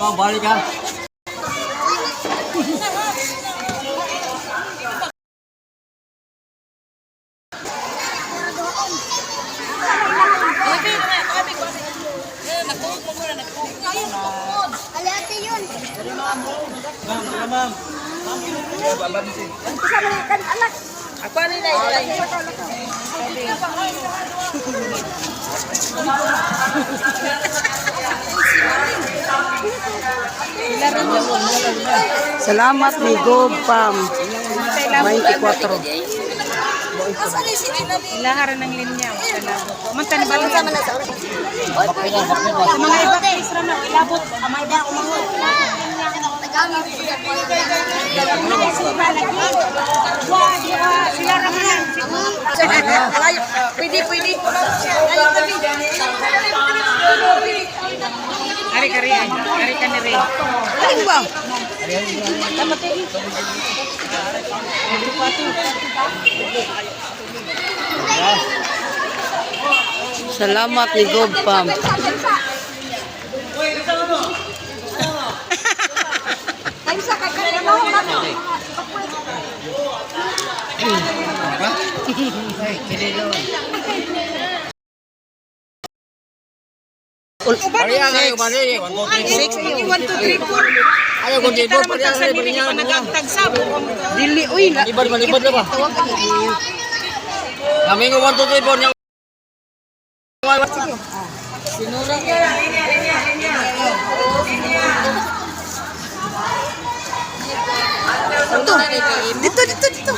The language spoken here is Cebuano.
Ikaw, balik ka. Alate yun. Ma'am, sila, ma'am. Kasama na kan anak. Ako ano na ilay. Salamat ni Gob Pam 24. Ilaharan ng linya. Manta ni balon. Sama na sa oras. Sa mga iba kay Isra na ilabot. Ang mga iba umangol. Sila raman. Pwede, pwede. Ari kari ari ka ni Ray. Alin ba? Salamat ni Gob Pam. Sa kay mo. Balik ka, ngayon, balik. 1, 2, 3, 6, 1, 2, 3, 4. Ayaw, kung Kita di naman tagsa nili pa nagtagsa. Dili uy la. Libad, malibad na ba? Kami nga 1, 2, 3, 4 niya. Dito, dito, dito, dito.